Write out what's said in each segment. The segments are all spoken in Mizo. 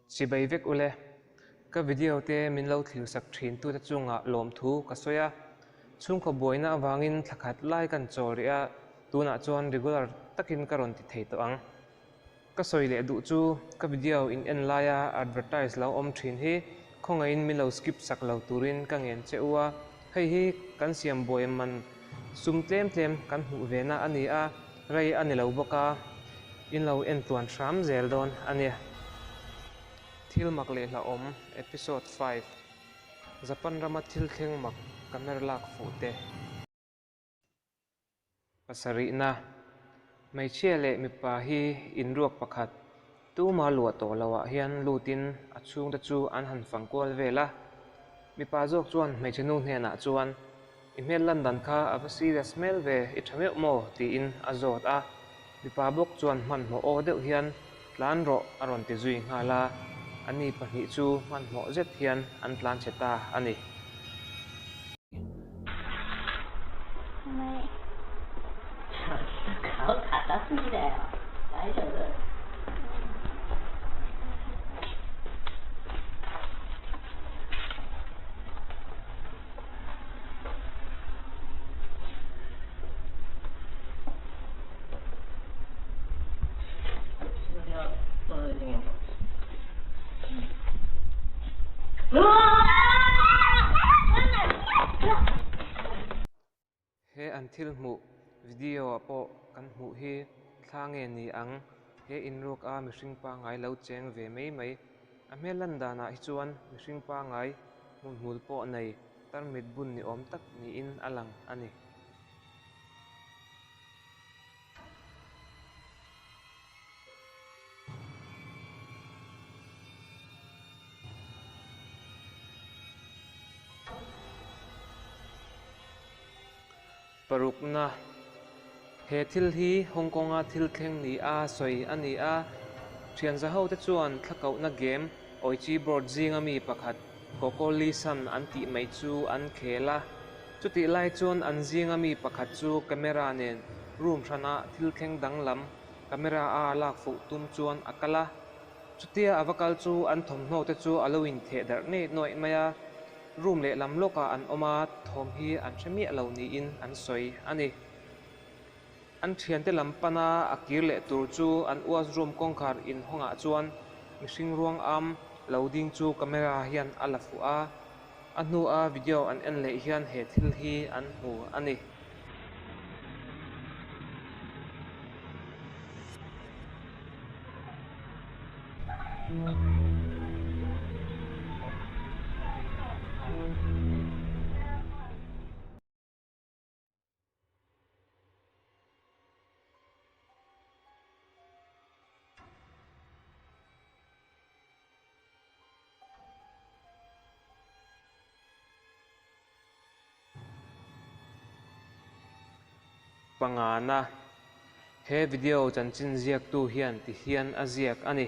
Chibai vek ule. Ka video te min lo thlir sak thin tute chungah lawmthu ka sawi a. Chhungkaw buaina avangin thla khat lai kan chawl rih a, tunah chuan regular takin ka rawn ti thei tawh ang. Ka sawi leh duh chu ka video in en laia advertise lo awm thin hi khawngaihin min lo skip sak lo turin ka ngen che u a, hei hi kan siam buai man sum tlem tlem kan hmuh ve na a ni a, rei a ni lo bawk a, in lo en tluan hram zel dawn a nia. Thil mak leh hlauhawm Episode 5, Japan rama thil thleng mak camera lak fuh te. Pasarihna, Hmeichhia leh mipa hi inruak pakhat tuma luah tawh loah hian lutin a chhungte chu an han fang kual vel a. Mipa zawk chuan hmeichhe nu hnenah chuan, I hmel lan dan kha a va serious hmel ve, i tha meuh maw? tiin a zawt a. Mipa bawk chuan hmanhmawh aw deuh hian, Tlan rawh a rawn ti zui nghal a, ani pahnih chu hmanhmawh zet hian an tlan chhe ta a ni. He an thil hmuh video ah pawh kan hmuh hi thla nge ni ang he inruak a mihring pangngai lo cheng ve mai mai. A hmel lan danah hi chuan mihring pangngai hmunhmul pawh nei tarmit bun ni awm tak niin a lang a ni. Parukna, He thil hi Hong Kong-a thil thleng ni a sawi a ni a, thianza hote chuan thlakohna game Oichi board zinga mi pakhat Coco Lee San an tih mai chu an khel a. Chutih lai chuan an zinga mi pakhat chu camera nen room hrana thil thleng danglam camera a lak fuh tum chuan a kal a. Chutia a va kal chu an thawmhnaw te chu a lo intheh darh ngei nuaih mai a, room lehlam lawkah an awm a, thawm hi an hre miah lo niin an sawi a ni. An thiante lam pana a kir leh tur chu an washroom kawngkhar inhawngah chuan mihring ruang am lo ding chu camera hian a la fuh a, a hnua video an en leh hian he thil hi an hmu a ni. Pangana, He video chanchin ziaktu hian ti hian a ziak a ni.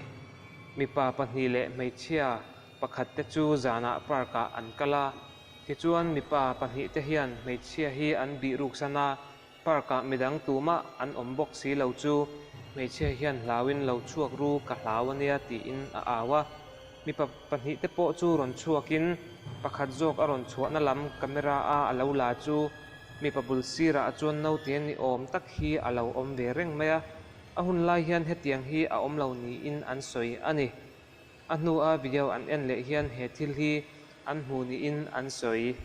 Mipa pahnih leh hmeichhia pakhat te chu zanah park ah an kal a. Tichuan mipa pahnih te hian hmeichhia hi an bih ruksan a, park ah midang tumah an awm bawk si lo chu hmeichhia hian hlauin lo chhuak ru ka hlau ania tiin a au a. Mipa pahnih te pawh chu rawn chhuakin pakhat zawk a rawn chhuahna lam camera a a lo la chu mipa bul sirah chuan naute ni awm tak hi a lo awm ve reng mai a, a hun lai hian hetiang hi a awm lo niin an sawi a ni. A hnua video an en leh hian he thil hi an hmu niin an sawi.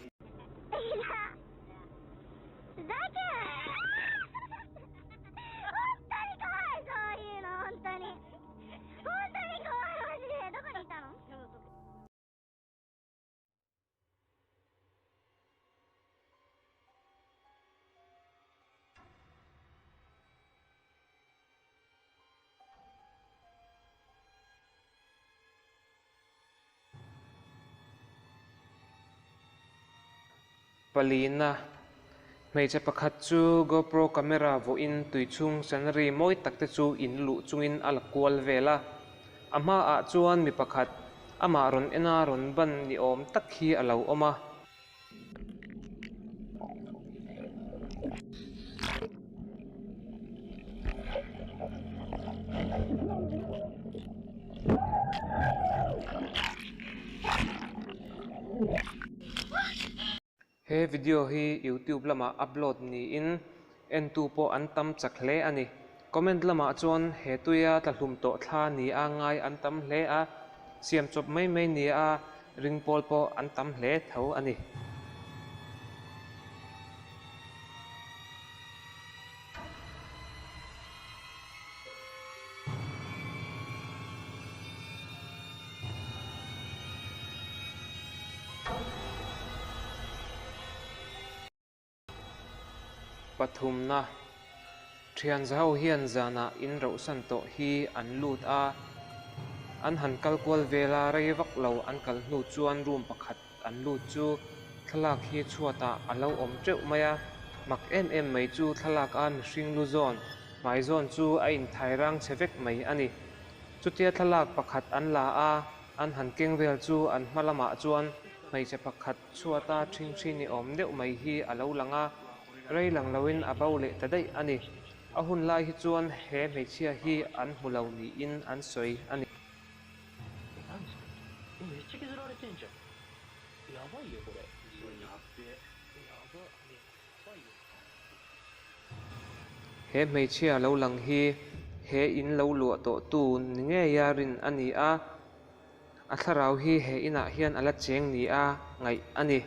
Palina, Hmeichhe pakhat chu GoPro camera vawiin tui chhung scenery mawi tak te chu in luh chungin a la kual vel a. A hmaah chuan mi pakhat amah rawn en a rawn ban ni awm tak hi a lo awm a. He video hi YouTube lamah upload niin entu pawh an tam chak hle a ni. Comment lamah chuan he tuia tla hlum tawh thla nia ngai an tam hle a, siam chawp mai mai nia ring pawl pawh an tam hle tho a ni. Pathumna, Thian zaho hian zanah in rohsan tawh hi an lut a, an han kal kual vel a, rei vak lo an kal hnu chuan room pakhat an lut chu thlalak hi chhuatah a lo awm teuh mai a, mak em em mai chu thlalak a mihring lu zawn, hmai zawn chu a inthai rang chhe vek mai a ni. Chutia thlalak pakhat an la a, an han keng vel chu an hma lamah chuan hmeichhe pakhat chhuata ṭhingṭhi ni awm deuh mai hi a lo lang a, rei lang loin a bo leh ta daih a ni. A hun lai hi chuan he hmeichhia hi an hmu lo niin an sawi a ni. He hmeichhia lo lang hi he in lo luah tawh tu ni ngeia rin a ni a, a thlarau hi he inah hian a la cheng nia ngaih a ni.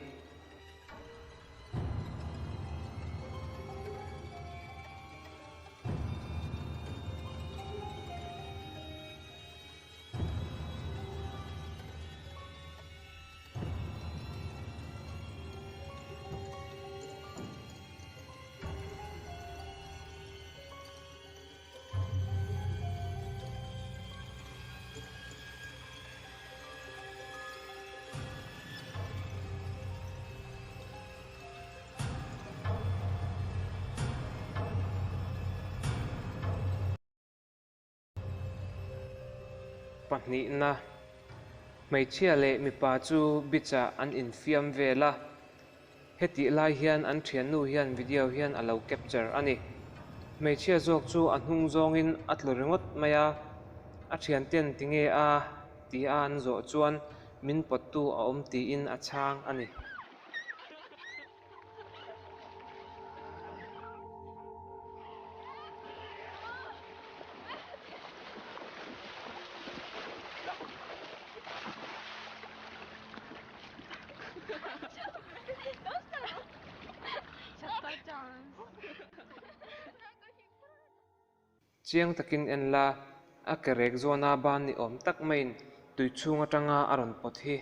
Pahnihna, Hmeichhia leh mipa chu beach-ah an infiam vel a, hetih lai hian an thiannu hian video hian a lo capture a ni. Hmeichhia zawk chu a hnung zawngin a tlu ringawt mai a, a thianten tinge a tia an zawh chuan min pawttu a awm tiin a chhang a ni. Chiang takin en la, a ke rek zawna ban ni awm tak maiin tui chhung atanga a rawn pawt hi.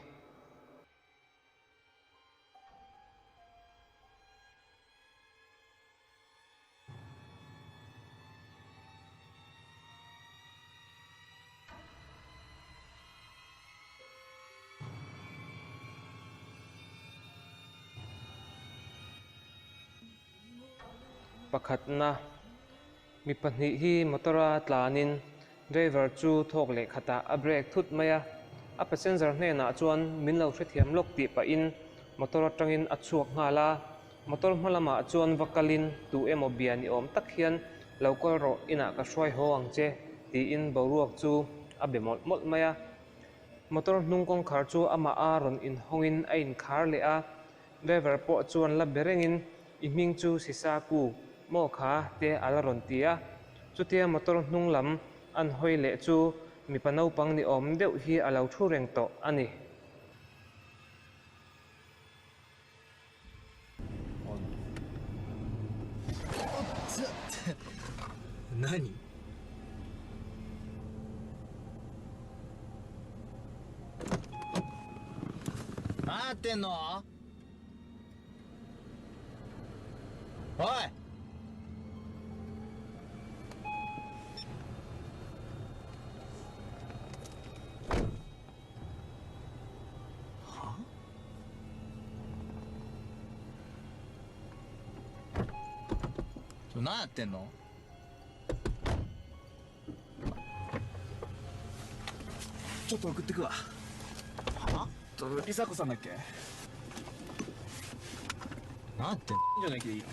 Pakhatna, mi pahnih hi motor-a tlanin driver chu thawk leh khatah a brake thut mai a, a passenger hnenah chuan min lo hrethiam lawk tih pahin motor atangin a chhuak nghal a, motor hma lamah chuan va kalin tu emaw bia ni awm tak hian lo kawl rawh inah ka hruai haw ang che tiin boruak chu a be mawlh mawlh mai a. Motor hnung kawngkhar chu amah a rawn inhawngin a inkhar leh a, Driver pawh chuan la be rengin i hming chu Sisaku maw kha te a la rawn ti a. Chutia motor hnung lam an hawi leh chu mipa naupang ni awm deuh hi a lo thu reng tawh a ni. ってんのおいはちょ何やってんのちょっと送ってくわはと梨紗子さんだっけ何やってんじゃなきゃいいよ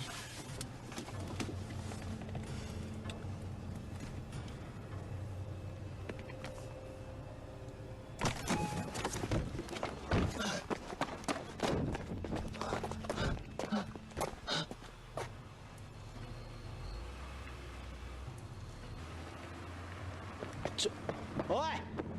おい。